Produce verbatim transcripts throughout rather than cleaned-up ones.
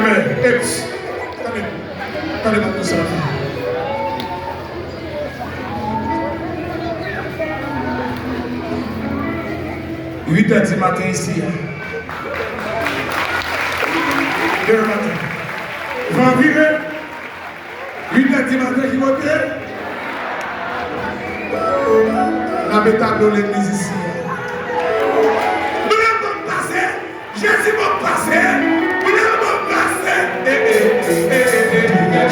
Eps, tande, tande m ap di sa. Uit è di maten isi a. Demen maten. Van vire. Uit è di maten ki kote? N ap etabli legliz isi a. Nou menm ban m pase. Jezi ban m pase. Li menm ban m pase. Eh, eh, eh, eh, eh, eh.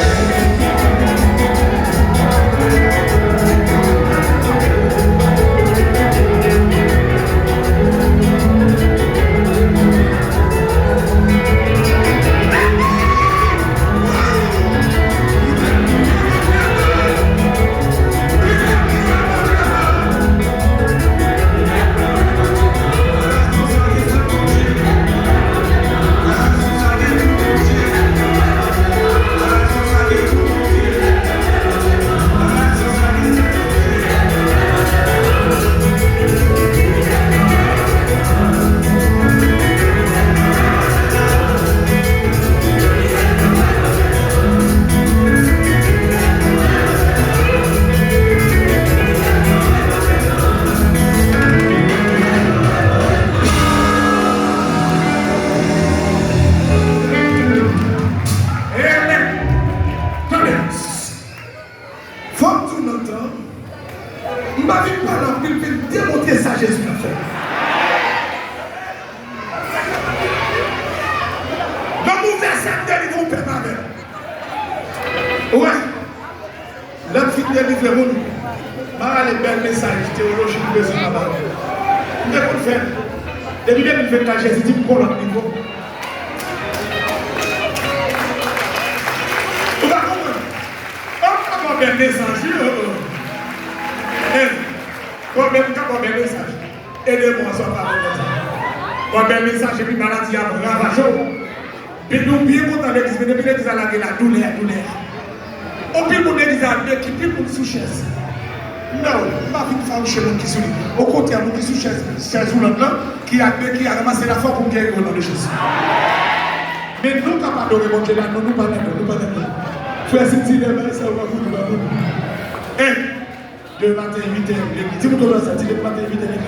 Amen. Tande. Fò m di w nan tan, m pa vin pale anpil, vin demontre sa Jezi ka fè. Nan mouvè sa m delivre yon pèp avè l. Ou wè, lè m fin delivre moun, m a rale bèl mesaj teyolojik m bezwen ap ba yo. M te konn fè l. Depi de mil vennkat, Jezi di m gon lòt nivo. Ou pa konprann? Ou ka ba w bèl mesaj, wi, oh, oh. Eh, ba w bèl, ou ka ba w bèl mesaj. Ede mwen sa pa konn sa. Ba w bèl mesaj, epi maladi a ap ravaje w. Epi nou byen kontan legliz, men depi legliz la lage la, doulè, doulè. Anpil moun legliz la, men ki pil moun sou chèz. Non, m pa vin fawouche moun ki sou li. Okontrè, moun ki sou chèz, chèz woulant lan, ki a, ki a ranmase la fò pou m geri o non de Jezi. Men nou k ap adore Bondye la, nou, nou pa nan nou, nou pa nan nou. Frè Siti, lè bagay sa yo pa pou nou, pa pou nou. Eh, demen maten, uit è, legliz. Di moun kote w sa, di demen maten, uit è,